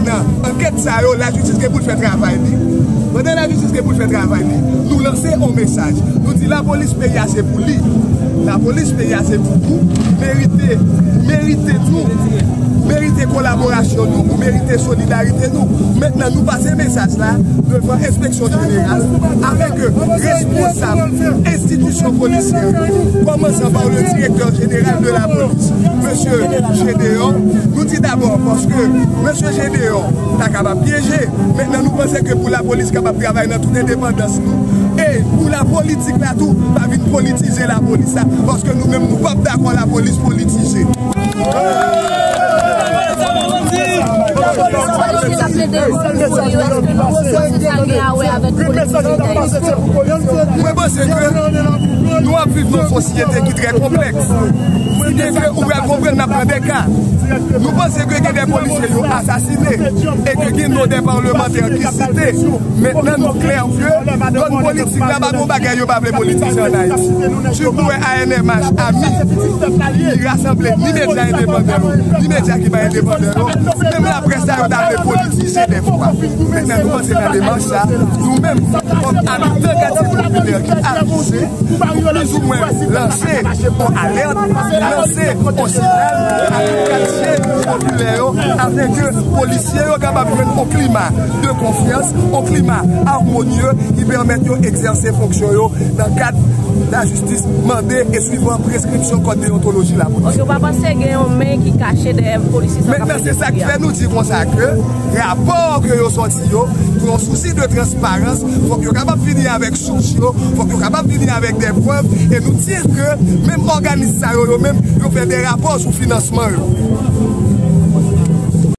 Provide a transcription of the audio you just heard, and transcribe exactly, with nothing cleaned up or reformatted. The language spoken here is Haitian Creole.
Nan ankèt sa yo, lajistis gen pou l fè travay li. Pandan lajistis gen pou l fè travay li, nou lanse yon mesaj. Nou di lapolis peyi a se pou li. Lapolis peyi a se pou ou. Merite, ou merite nou. Ou merite kolaborasyon nou. Ou merite solidarite nou. Mentnan, nou pase mesaj la devan enspeksyon jeneral avèk responsab enstitisyon polisyè yo, kòmansan pa le direktè jeneral de la polis, mesye Gédéon. Nou di dabò, paske mesye Gédéon ta kapab pyeje. Mentnan, nou panse ke pou lapolis kapab travay nan tout endepandans nou, e pou lapolitik la tou, pa vin politize lapolis la, paske nou menm, nou p ap dakò lapolis politize. Sa plede pou yo, èske nou konsidere sa gen a wè avèk politik? Mwen panse ke nou ap viv nan yon sosyete ki trè konplèks. Si byen ke ou pral konprann, n ap pran de ka. Nou panse ke gen de polisye yo asasine e ke gen non de palmantè ki site. Mentnan, nou klè ke zòn politik la pa gon bagay yo pa vle politize ann Ayiti. Si w wè A N M H, ami, li rasanble ni medya endepandan yo, ni medya ki pa endepandan yo. Menm laprès sa yo ta vle politize dèfwa. Mentnan, nou panse nan demach sa, nou menm, kòm abitan katye popilè ki avize, nou plizoumwen lanse yon alèt, lanse yon siyal a tout katye popilè yo, afenke polisye yo kapab jwenn yon klima de konfyans, yon klima amonye ki pèmèt yo egzèse fonksyon yo nan kad lajistis mande e swivan preskripsyon kòd deyontoloji lapolis. Donk, yo pa panse gen yon men ki kache dèyè polisye sa k ap fè nou di a? Mentnan, se sa k fè nou di konsa ke rapò ke yo sòti yo, pou yon sousi de transparans, fòk yo kapab vini avèk sous yo, fòk yo kapab vini avèk de prèv, e nou di ke menm òganis sa yo, yo menm, yo fè de rapò sou finansman yo.